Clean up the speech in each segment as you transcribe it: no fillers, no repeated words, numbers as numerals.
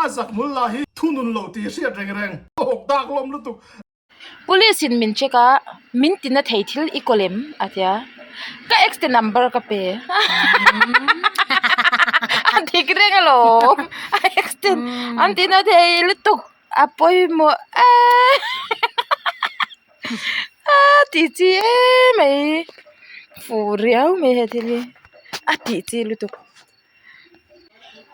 A zakhmul lah hi thunun loh tih hriat reng reng a hawk dak lawm lutuk. Police in min check a, min tina thei thil i kaw lem a tia, ka ex te number ka pe a dik reng alawm a ex te an tina thei lutuk a pawimawh eee a tih chi em mai fuh riau mai he thil hi a tih chi lutuk.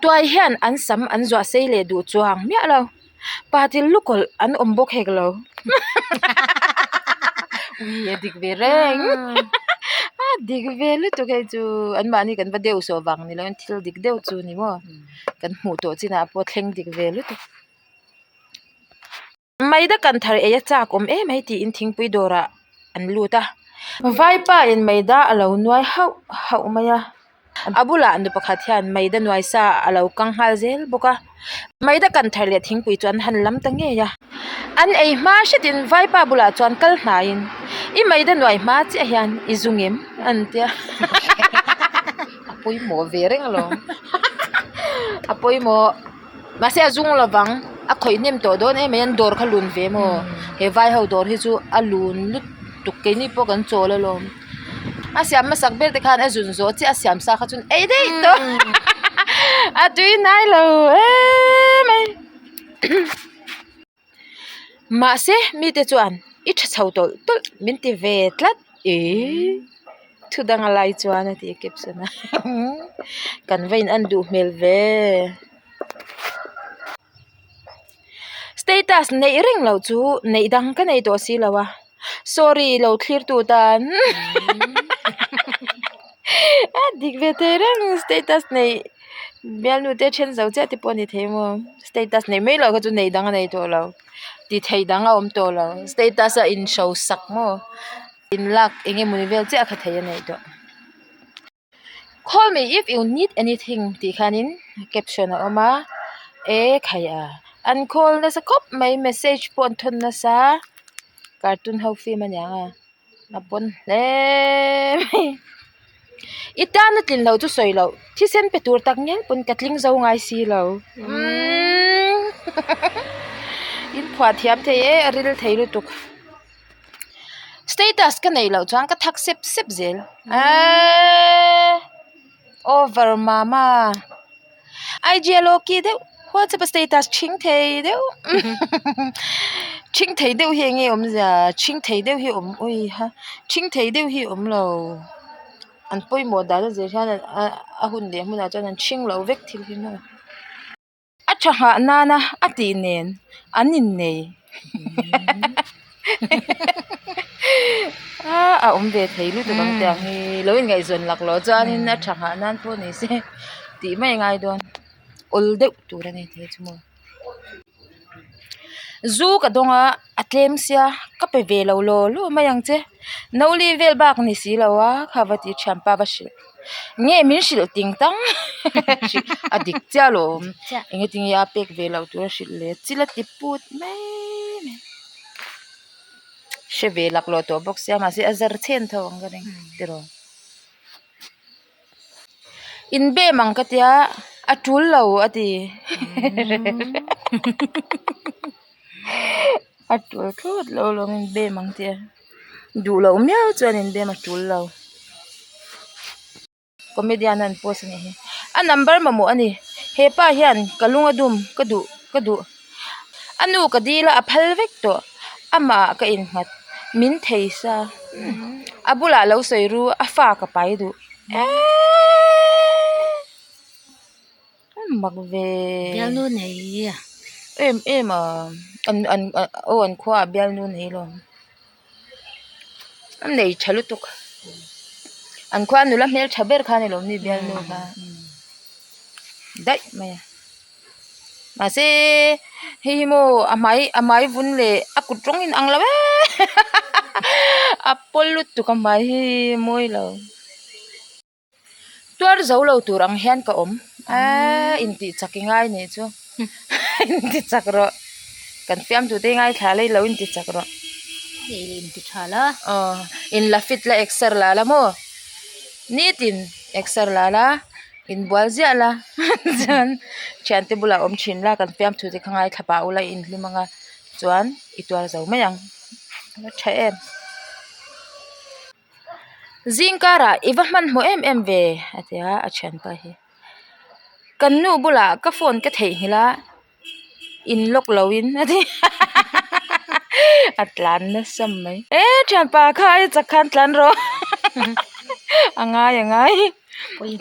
Tuai hian an sam an zuah sei leh duh chuang miah lo. Pa thil lukawlh an awm bawk hek lo. Ui a dik ve reng. A dik ve lutuk hei chu anmahni kan va deuh sawh vang ni lo in thil dik deuh chu ni maw. Kan hmuh tawh chinah pawh thleng dik ve lutuk. Maida kan thar ei a chak awm em mai tiin thingpui dawrah an lut a vaipa in maida a lo nuai hauh hauh mai a a bulah nu pakhat hian maida nuai sa a lo kang nghal zel bawk a maida kan thar leh thingpui chu an han lam ta ngei a an ei hma hretin vaipa bulah chuan kal hnaiin i maida nuai hma chiah hian i zu ngem an tia a pawimawh ve reng alawm a pawimawh. Mahse a zung lovang a khawih hnem tawh dawn em mai an dawr kha lun ve maw he vai ho dawr hi chu a lun lutuk keini pawh kan chawl alawm a siam hmasak ber te khan a zun zawh chiah a siam sa kha chuan ei daih tawh a tui hnai lo em mai. Mahse mite chuan i tha chho tawlh tawlh min ti ve tlat ih thu dang a lai chuan a ti a caption a kan va in en duh hmel ve status neih reng loh chu neih dang ka nei tawh si lo a sorry lo thlir tu tan a dik ve thei reng status neih. Bialnu te then zo chiah te pawh a ni thei maw status neih mai loh kha chu nei dang a nei tawh lo ti thei dang a awm tawh lo status a in show sak maw in lak eng emawni vel chiah kha thei a neih tawh call me if you need anything tih khanin caption a awm a e khai a an call nasa khawp mai message pawh an thawn nasa cartoon ho film aniang a. A pawn hle mai i tan a tlin loh chu sawi loh thisen pe tur tak ngial pawn ka tling zo ngai si lo umm in phuah thiam thei e a ril thei lutuk status ka neih loh chuan ka thak sep sep zel eeee over mama. IG a lo ki deuh whatsapp a status ṭhing thei deuh ṭhing thei deuh hi eng nge awmzia ṭhing thei deuh hi awm ui ha ṭhing thei deuh hi awm lo an pawimawh dan a zir hian a hun leh hmunah chuan an ṭhing lo vek thil hi maw a tha nghah nana a tih nen an innei a awm ve thei lutuk ang tiang hi lo inngaihzawn laklawh chuanin a tha nghah nan pawh ni se tih mai a ngai dawn awl deuh tur a ni thei chu maw zu ka dawng a a tlem sia ka pe ve lo law law mai ang che no li vel bak ni si lo a kha va ti thianpa va hrilh. Nge min hrilh ting tang a dik chiah alawm eng nge tinge a pek ve loh tur a hrilh leh chil a ti put mai mai hre ve laklawh tawh bawk sia mahse a zar chhen tho ang ka ring tiraw inbem ang ka tia a tul lo a ti a tul thlawt lo alawm inbem ang tia. Duh loh miau chuan inbem a tul lo. Comedian an post a nih hi. A number mamawh a ni. He pa hian ka lung a dum ka duh ka duh. A nu ka dil a a phal vek tawh. Amah ah ka innghat. Min thei sa. A bulah lo sawi ru a fa ka pai duh. Eeeeee. Mak ve. Bialnu nei a. Em em a an an aw an khua ah bialnu nei lo. An nei tha lutuk. An khua nula hmel tha ber kha a ni lo mi bialnu kha. Daih mai a. Mahse hei hi maw a hmai a hmai vun leh a kut rawng in ang lo eee a pawl lutuk a hmai hi mawi lo. Tuar zo lo tur ang hian ka awm eee intih chak i ngai nih chu inti chak rawh kan fiamtu te i ngaithla la i lo inti chak rawh inti tha la aw in la fit la exer la la maw nitin exer la la. Inbual ziah la chuan thiante bulah awm thin la kan fiamthu te kha ngaithla pah ula i inhlim anga chuan i tuar zo mai ang a tha em. Zing karah i va hmanhmawh em em ve a ti a a thianpa hi kan nu bulah ka phone ka theihnghilh a in lock lo in a ti a tlan nasa mai e thianpa kha ai chak khan tlan rawh a ngai a ngai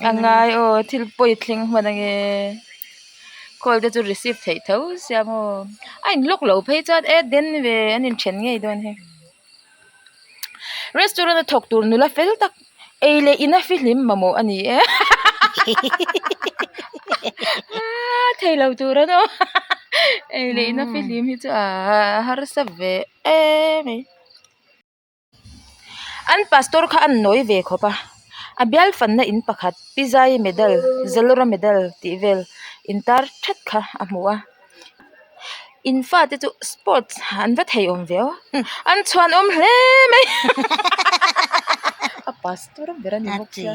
a ngai aw thil pawi thleng hman ange call te chu receive theih tho sia maw a in lock lo phei chuan e den ve an inthen ngei dawn hei. Restaurant a thawk tur nula fel tak ei leh in a fihlim mamawh a ni e thei lo tur an awm ei leh in a fihlim hi chu aa harsa ve em mai. An pastor kha an nawi ve khawp a a bial fanna in pakhat pizai medal zalawra medal tih vel intar that kha a hmu a. In fate chu sports an va thei awm ve aw an chhuan awm hle mai a pastor ber a ni bawk sia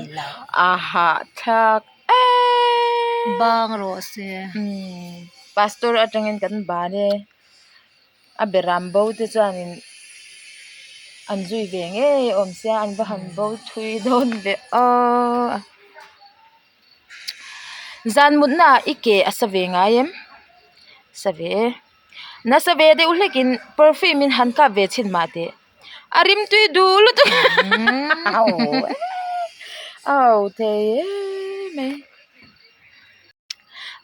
a hahthlak em bang rawh se pastor atangin kan ban e a beram bo te chuanin an zui ve ngei awm sia an va han bo thui dawn ve aw. Zan mutna ah i ke a sa ve ngai em? Sa ve e. Nasa ve deuh hlekin perfume in han kap ve chhin mah teh. A rim tui duh lutuk Au thei em mai.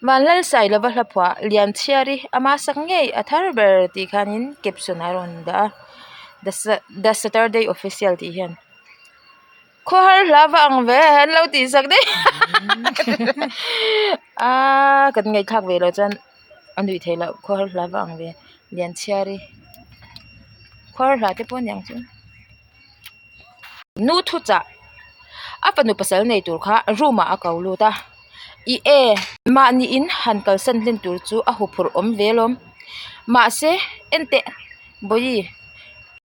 Vanlalsai lova hla phuah Lianchhiari ama sak ngei a thar ber tih khanin caption a rawn dah a The Saturday Official tih hian. Khawhar hla va ang ve an lo tih sak daih aaa kan ngaihthlak ve loh chuan a nuih theih loh khawhar hla va ang ve Lianchhiari khawhar hla te pawh a niang chu nu thuchah a fanu pasal nei tur kha room ah a ko lut a i e mahni in han kalsan hlen tur chu a huphurh awm ve alawm mahse enteh bawihi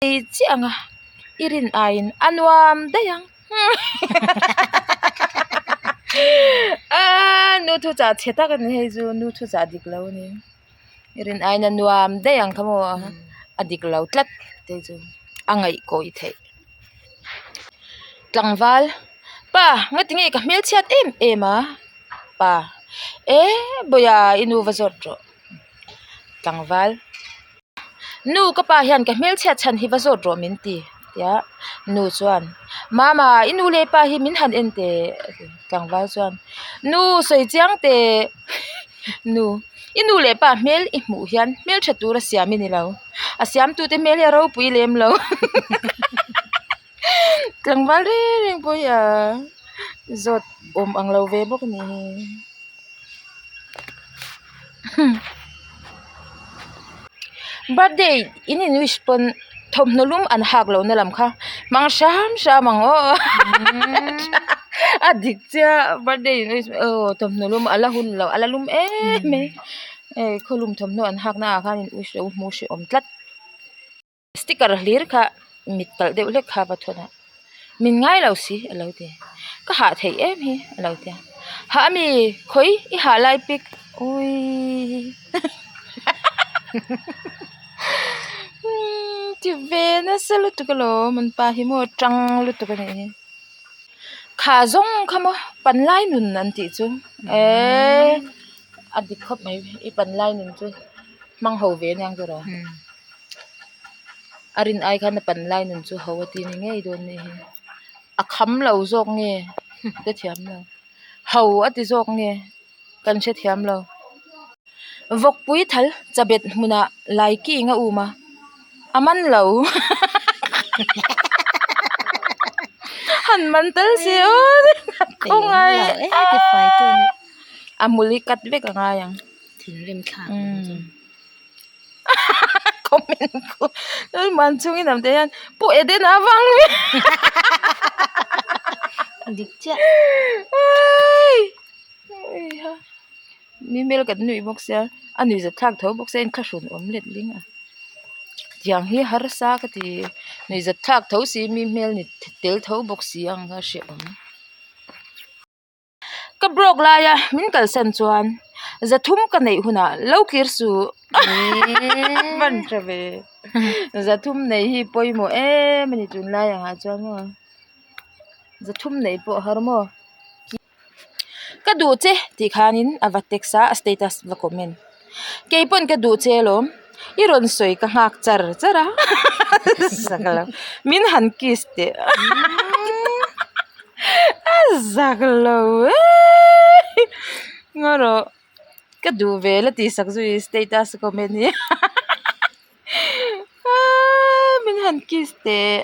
ei chiah ang a. I rin aiin a nuam daih ang aaa nu thuchah chhe tak a ni hei chu nu thuchah dik lo a ni i rin aiin a nuam daih ang kha maw a dik lo tlat te chu a ngaih kawih theih tlangval pa ngati nge ka hmelchhiat em em a pa e bawia i nu va zawt rawh tlangval. Nu ka pa hian ka hmelchhiat chhan hi va zawt rawh min ti tia nu chuan mama i nu leh pa hi min han en teh a ti tlangval chuan nu sawi chiang teh nu i nu leh pa hmel i hmuh hian hmeltha tur a siam i ni lo a siam tute hmel hi a ropui lem lo tlangval reng reng pawh hi aa zawt awm ang lo ve bawk a ni hi. Birthday in in wish pawn thawmhnaw lum an hak loh na lam kha hmang hram hram ang aw a dik chiah birthday in wish aw thawmhnaw lum a la hun loh a la lum em mai hei khawlum thawmhnaw an hak na ah khan in wish loh hmuh hrehawm tlat. Sticker hlir kha mit kalh deuh hlek kha va thawn a min ngai lo si a lo ti ka hah theih em hi a lo ti a hah ami khawi i hah lai pic awii ti ve nasa lutuk alawm an pa hi maw tang lutuk a nih hi kha zawng kha maw panlai nun an tih chu eee a dik khawp mai i panlai nun chu hmang ho ve aniang chu rawh. A rin ai khan a pan lai nun chu ho a ti ni ngei dawn nih hi a kham lo zawk nge ka thiam lo ho a ti zawk nge kan hrethiam lo vawkpui thal chabet hmunah lai king a um a a man lo han man tal se aw khawngaih a hmul hi cut vek a ngai ang thinrim thlak. Comment ko man chungin am te hian pu Eden a vang ve dik chiah mi hmel kan nuih bawk sia a nuih zat thlak tho bawk sia in thlahrun awm let ling a tiang hi harsa ka ti nuih zat thlak tho si mi hmel ni tel tho bawk si ang kha hrehawm. Ka broke laia min kalsan chuan zathum ka neih hunah lo kir suh. Hman tha ve. Zathum neih hi pawimawh em a ni tunlai angah chuan maw. Zathum neih pawh a har maw. Ka duh che tih khanin a va text a, a status va comment. Kei pawn ka duh che alawm, i rawn sawi ka nghak char char a, zak lo, min han kiss teh a zak lo eii ngaw rawh ka duh ve la tih sak zui status comment hi aaa min han kiss teh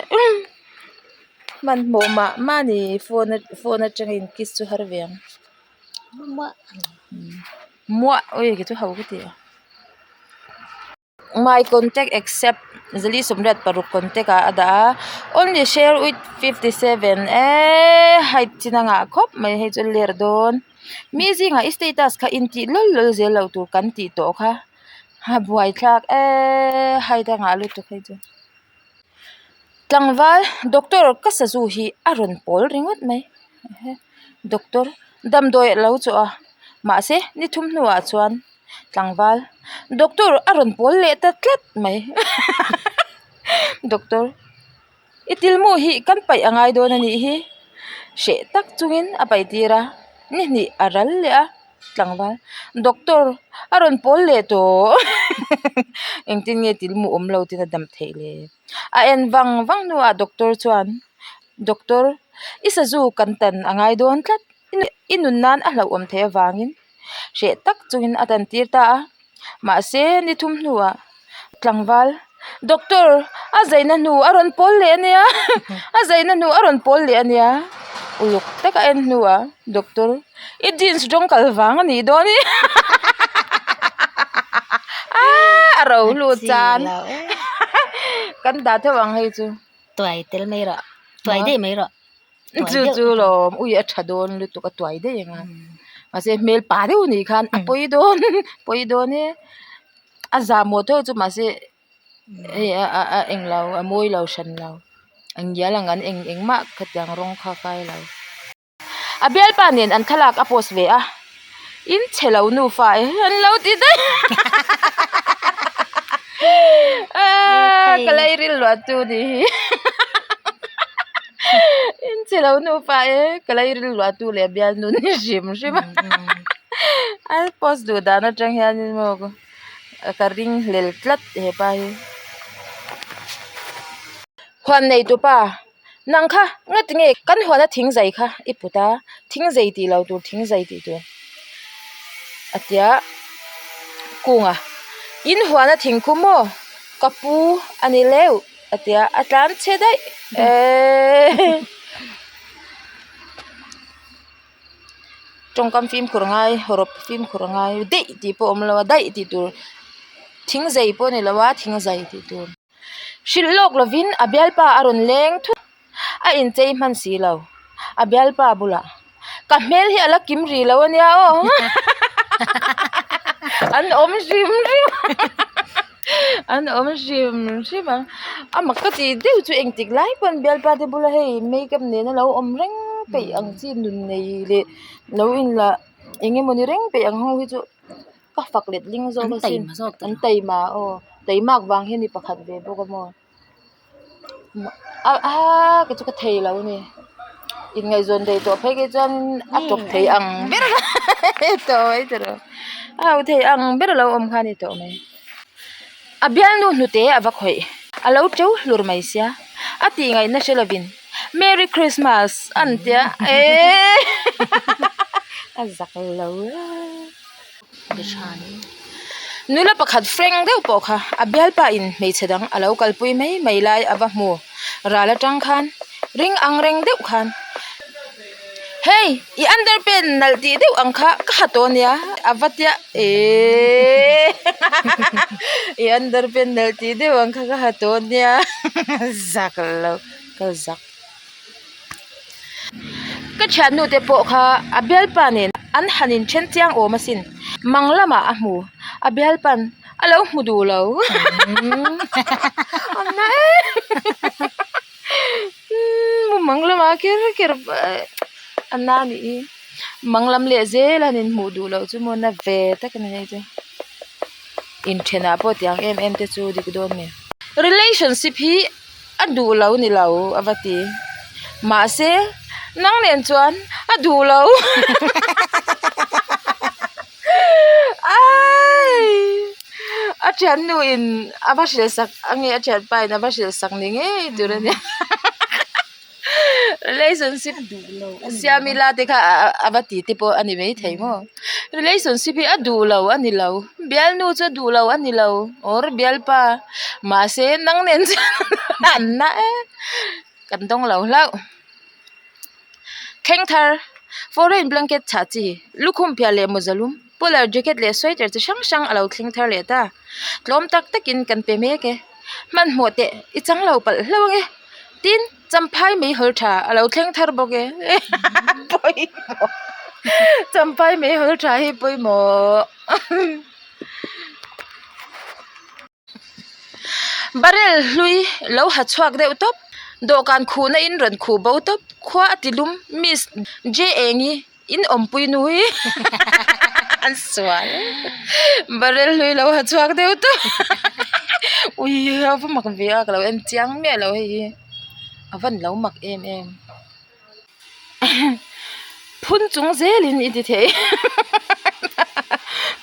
hmanhmawh mah mah a ni phone phone atangin kiss chu har ve ang. Muah ui kei chu ho ka ti a my contact except zali sawmriat paruk contact ah a dah a only share with 57 eee height chin a ngah khawp mai hei chu ler dawn mi zingah i status kha intih lawl lawl zel loh tur kan tih tawh kha a buaithlak eee height a ngah lutuk hei chu tlangval doctor ka sazu hi a rawn pawl ringawt mai. Doctor damdawi a lo chawh a mahse ni thum hnuah chuan tlangval doctor a rawn pawl leh ta tlat mai doctor i tilmu hi kan paih a ngai dawn a nih hi hreh tak chungin a paih tir a ni hnih a ral leh a tlangval doctor a rawn pawl leh tawh engtin nge tilmu awm lo ten a dam theih le a en vang vang hnuah doctor chuan. Doctor, i sazu kan tan a ngai dawn tlat. I nun nan a hlauhawm theih avangin hreh tak chungin a tan tir ta a. Mahse, ni thum hnuah tlangval, Doctor, a zaina hnu a rawn pawl leh a nia, a zaina hnu a rawn pawl leh a nia. Uluk tak a en hnuah, Doctor, i jeans rawng kal vang a nih dawn hi. A ro hlu chan. Kan dah theuh ang hei chu. Tuai tel mai rawh tuai daih mai rawh chu chu lawm ui a tha dawn lutuk a tuai daih ang a mahse hmel pa deuh anih khan a pawi dawn pawi dawn e a zahmawh tho chu mahse hei a a a englo a mawi lo hran lo a ngial ang an eng engmah khatiang rawng kha kai lo. A bialpa nen an thlalak a post ve a, in chhe lo nufa e an lo ti daih a ka lairil luah tu ni hi in chhe lo nufa e ka lairil luah tu leh bialnu ni hrim hrim a a post duh dan atang hianin maw ka ring hlel tlat hepa hi huan nei tupa. Nang kha ngati nge kan huana thing zai kha i put a, thing zai tih lo tur thing zai tih tur a tia kunga in huana thing khu maw ka pu a ni leuh a tia a tlan chhe daih eeee tawngkam fimkhur ngai hawrawp fimkhur ngai daih tih pawh a awm lo a daih tih tur thing zai pawh a ni lo a thing zai tih tur. Hrilh lawk lovin a bialpa a rawn leng thut a inchei hman si lo a bialpa bulah ka hmel hi a la kim rih lo ania aw an awm hrim hrim an awm hrim hrim ang a mak ka tih deuh chu engtik lai pawn bialpa te bula hei makeup nena lo awm reng peih ang chi nun nei leh lo inla eng emawni reng peih ang ho hi chu. Ka fak let ling zawk asin an taima aw taimak vang hian mi pakhat ve bawk a maw aa kei chu ka thei lo a ni inngaihzawn rei tawh phei khi chuan a tawp thei ang ber tawh mai tawh lo a ho thei ang ber a lo awm kha a ni tawh mai a bialnu hnute a va khawih a lo teuh hlur mai sia a tih ngaihna hre lovin merry christmas a ni tia eee a zak lo a. Nula pakhat frank deuh pawh kha a bialpa in hmeichhe dang a lo kalpui mai mai lai a va hmu ral atang khan ring ang reng deuh khan hei i underpant nalh tih deuh ang kha ka ha tawh ania a va tia eeeee i underpant nalh tih deuh ang kha ka ha tawh ania zak lo ka zak. Ka thiannu te pawh kha a bialpa nen an han inthen chiang awm asin mang lamah a hmu a bialpan a lo hmu duh lo awmna em em mang lamah kher kher a na a nih hi. Mang lam leh zel a han inhmuh duh loh chu maw na ve tak a ni hei chu. Inthenah pawh tiang em em te chu dik dawn mi. Relationship hi a duh lo ni lo a va ti. Mahse nang nen chuan a duh lo. Aii a thiannu in a va hrilh sak a nge a thianpa in a va hrilh sak ni ngei tur a nia. Relationship siamila te kha a va ti te pawh a ni maithei maw relationship hi a duh lo a ni lo bialnu chu a duh lo a ni lo or bialpa mahse nang nen chuan an na e kan dawng lo hlauh thleng thar foreign blanket chhah chi lukhum phiah leh mawza lum polar jacket leh sweater chi hrang hrang a lo thleng thar leh ta tlawm tak takin kan pe mek e hmanhmawh teh i chang lo palh hlauh ange. Tin, Champhai meihawl tha a lo thleng thar bawk e pawimawh Champhai meihawl tha hi pawimawh barrel hlui lo ha chhuak deuh tawp dawhkan khuhna in rawn khuh bo tawp khua a ti lum miss J Engi in awmpui nu hi an sual barrel hlui lo ha chhuak deuh tawp ui a va mak ve a ka lo en chiang miah lo hei hi a van lo mak em em phun chung zelin i ti thei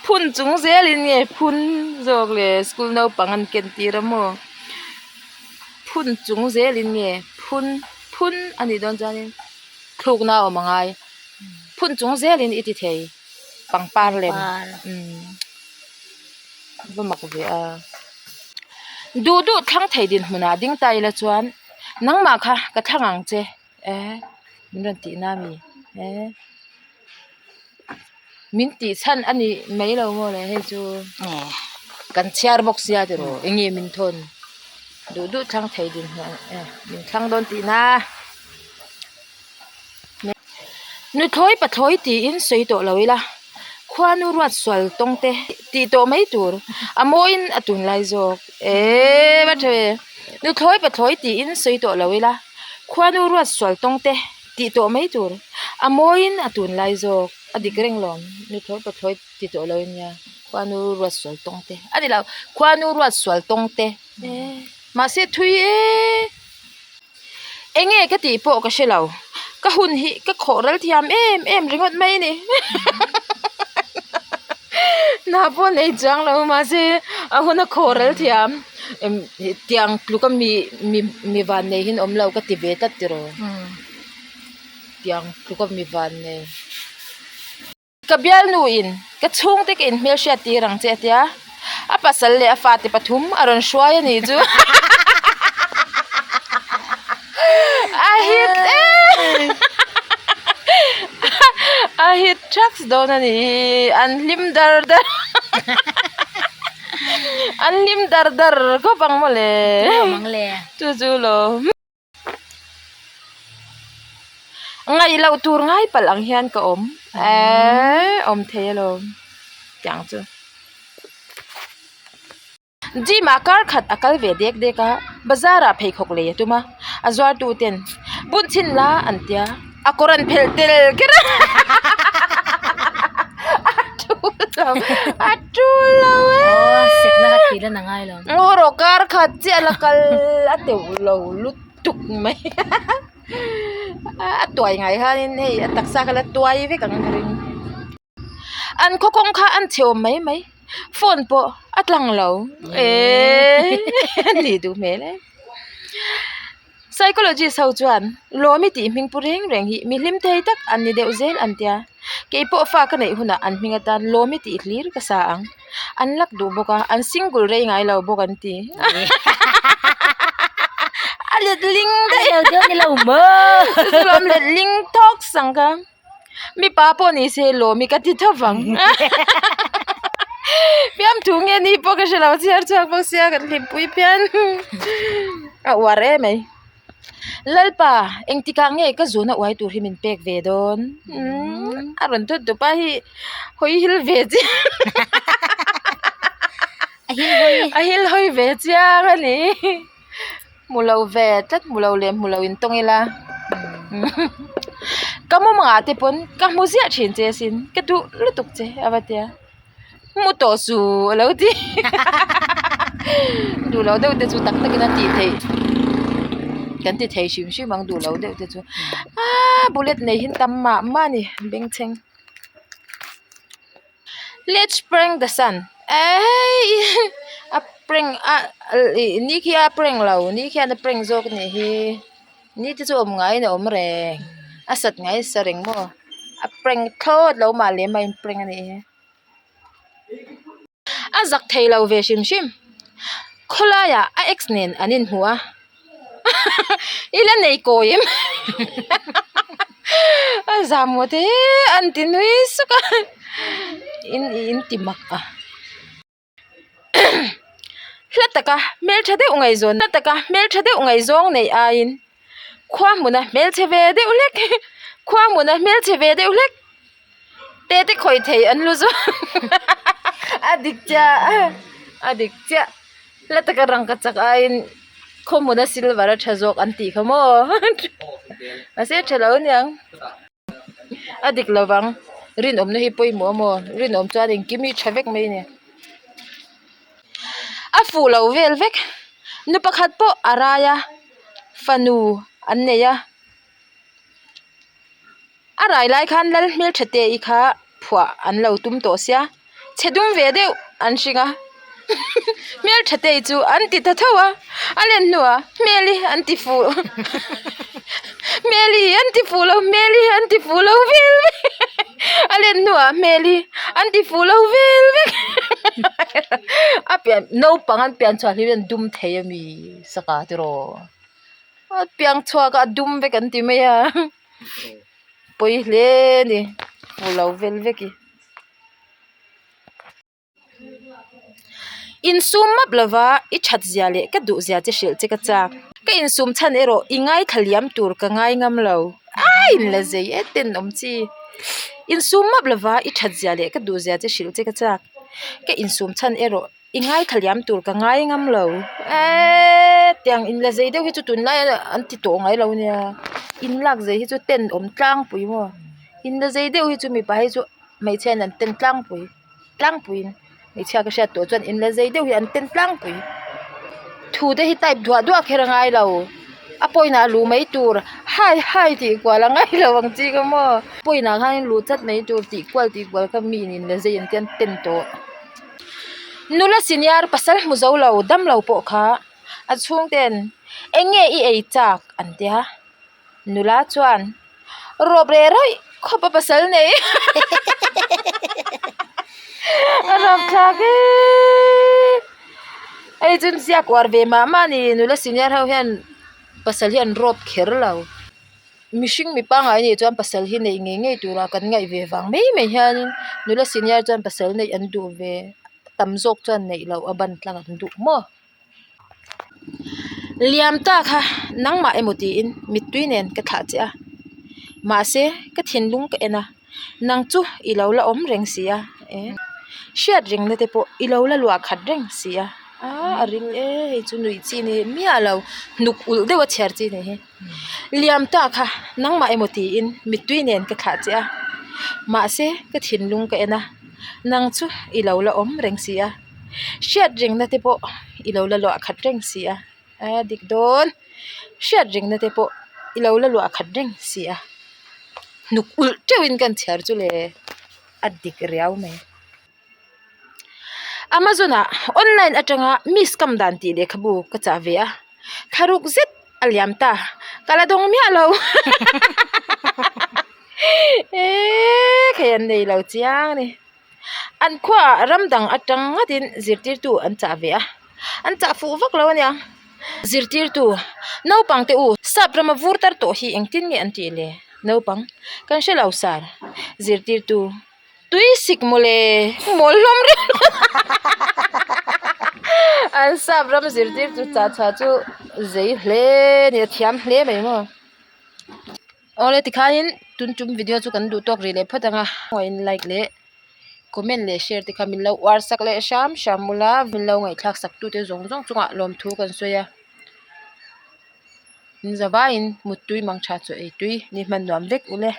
phun chung zelin nge phun zawk le school naupang an ken tir a maw phun chung zelin nge phun phun a nih dawn chuanin. Thlukna a awm angai. Phun chung zelin i ti thei. Pangpar lem. Umm. Va mak ve a. Duh duh thlang thei dinhmunah ding ta ila chuan nangmah kha ka thlang ang che. Eh min rawn tih na mi? Eh. Min tih chhan a ni mai lo maw le hei chu kan chhiar bawk sia tiraw eng nge min thawn duh duh thlang thei din hmuh eh min thlang dawn tih na nuthlawi pathlawi tiin sawi tawh lo ila khuanu ruat sual tawng te tih tawh mai tur a mawiin a tunlai zawk eee va tha ve nuthlawi pathlawi tiin sawi tawh lo ila khuanu ruat sual tawng te. Tih tawh mai tur. A mawiin a tunlai zawk. A dik reng lo. Nuthlawi pathlawi ti tawh lo ania. Khuanu ruat sual tawng te. A ni lo. Khuanu ruat sual tawng te. Mahse thui e. Enge ka tih pawh ka hre lo. Ka hun hi ka khawh ral thiam em em ringawt mai a ni. Hna pawh nei chuang lo mahse a hun a khawh ral thiam. Tiang tluka mi mi mi van nei hi an awm lo ka ti ve tlat tiraw tiang tluka mi van nei ka bialnu in ka chhungte ka in hmelhriat tir ang che a tia a pasal leh a fate pathum a rawn hruai a nih chu a hit em a hit thaks dawn a nih hi an hlim dar dar. An hlim dar dar khawp ang mawle. Chu chu lo. Ngaih loh tur ngai palh ang hian ka awm. Eee awm thei alawm. Tiang chu. Gym ah kar khat a kal ve dek dek a. Bazar ah pheikhawk lei a tum a. A zuartu ten bun chhin la an tia. A kawr an phelh tel kher a a tul lo a tul lo e aw sekna kha thih lan a ngai lo ngaw rawh kar khat chiah la kal a teuh lo lutuk mai a tuai ngai khanin hei a taksa kha la tuai vek ang ka ring an khaw kawng kha an chhe awm mai mai phone pawh a tlang lo eee a nih duh hmel e. Psychologist ho chuan Lawmi tih hming pu reng reng hi mi hlim thei tak an ni deuh zel an tia. Kei pawh fa ka neih hunah an hming atan Lawmi tih hlir ka sa ang. An lak duh bawk a, an single rei ngai lo bawk an ti. A letling daih. A deuh ni lo maw. Chu lawm letling thawk sang kha. Mipa pawh ni se Lawmi ka ti tho vang. Fiamthu nge ni pawh ka hre lo chhiar chhuak bawk sia kan hlimpui phian a uar em mai. Lalpa engtikah nge ka zuna uai tur hi min pek ve dawn a rawn thut dup a hi hawi hil ve chiang a hil hawi ve chiang a ni. Hmu lo ve tlat hmu lo leh hmu lo in tawng ila. Ka mumangah te pawn ka hmu ziah thin che asin ka duh lutuk che a va tia mu tawh suh a lo ti duh loh deuh te chu tak takin a tih theih kan ti thei hrim hrim ang duh loh deuh te chu aaa bullet nei hi tam mah mah a ni bengchheng. Let's prank the sun eii a prank a ih ni khi a prank lo ni khian a prank zawk a nih hi ni te chu awm ngaiin a awm reng a sat ngai a sa reng maw a prank thlawt lo mah lem a in prank a nih hi a zak thei lo ve hrim hrim khawlaiah a ex nen an inhmu a. I la nei kawi em a zam ngawt e an ti nui suk a in in ti mak a hla taka hmeltha deuh ngaihzawn hla taka hmeltha deuh ngaihzawng neih aiin khua hmuna hmelchhe ve deuh hlek khua hmuna hmelchhe ve deuh hlek te te khawih thei an lu zawk a dik chiah a dik chiah hla taka rangka chak aiin khaw hmuna silver a tha zawk an tih kha maw mahse a tha lo aniang a dik lovang rinawmna hi pawimawh a maw rinawm chuan engkim hi tha vek mai a ni a fuh lo vel vek nu pakhat pawh a rai a fanu an nei a. A rai lai khan lal hmeltha te i kha phuah an lo tum tawh sia chhe dum ve deuh an hring a hmeltha te chu an ti ta tho a a len hnuah hmel hi an ti fuh hmel hi an ti fuh lo hmel hi an ti fuh lo vel vek a len hnuah hmel hi an ti fuh lo vel vek a pian naupang an pian chhuah hlim hian an dum thei a mi saka tiraw a piang chhuak a a dum vek an ti mai a. Pawi hle a ni hmu lo vel vek i. Insum map lova i that zia leh ka duh zia che hrilh che ka chak. Ka insum chhan erawh i ngaithla liam tur ka ngai ngam lo. Ai inla zei e tenawm chi. Insum map lova i that zia leh ka duh zia che hrilh che ka chak. Ka insum chhan erawh. I ngaithla liam tur ka ngai ngam lo eeee tiang in la zei deuh hi chu tunlai an ti tawh ngai lo nia in lak zei hi chu ten awm tlangpui maw in la zei deuh hi chu mipa hi chu hmeichhia in an ten tlangpui tlangpui in hmeichhia ka hriat tawh chuan in la zei deuh hi an ten tlangpui thu te hi type duah duah kher a ngai lo a pawina a luh mai tur hai hai tih kual a ngai lo ang chi kha maw pawina khan in luh chat mai tur tih kual tih kual kha mi in in la zei an tia an ten tawh. Nula senior pasal hmu zo lo dam lo pawh kha a chhungten eng nge i ei chak an tia nula chuan rawp reh rawih khawp a pasal nei a rawp thlak eee hei chu ziak uar ve mah mah a ni nula senior ho hian pasal hi an rawp kher lo. Mihring mi pangngai nih chuan pasal hi neih ngei ngei tura kan ngaih ve vang mai mai hianin nula senior chuan pasal neih an duh ve tam zawk chuan neih loh a ban tlang an duh maw. Liam ta kha nangmah emaw tiin mittui nen ka thlah che a mahse ka thinlung ka en a nang chu i lo la awm reng si a eh hriat rengna te pawh i lo la luah khat reng si a ah a ring e hei chu nuih chi ni miah lo hnuk ulh deuh a chhiar chi ni hi. Liam ta kha nangmah emaw tiin mittui nen ka thlah che a, mahse ka thinlung ka en a, nang chu i lo la awm reng si a, hriat rengna te pawh i lo la luah khat reng si a, a dik dawn, hriat rengna te pawh i lo la luah khat reng si a, hnuk ulh teuhin ka inchhiar chu le a dik riau mai. Amazon ah online atanga miss kam dan tih lehkhabu ka chah ve a thlaruk zet a liam ta ka la dawng miah lo eee khei an nei lo chiang a ni an khuaah ram dang atang ngatin zirtirtu an chah ve a an chah fuh vak lo a nia zirtirtu naupang te u sap rama vur tar tawh hi engtin nge an tih le naupang kan hre lo sar zirtirtu. Tui sik mawle mawl hlawm reng an sap ram zirtir chu chah chhuah chu zei hle a ni a thiam hle mai maw awle tikhanin tun tum video chu kan duh tawk rih leh phawt ang a in like leh comment leh share te kha min lo uar sak leh hram hram ula min lo ngaihthlak sak tute zawng zawng chungah lawmthu kan sawi a in zavaiin muttui mang tha chu ei tui ni hman nuam vek ule.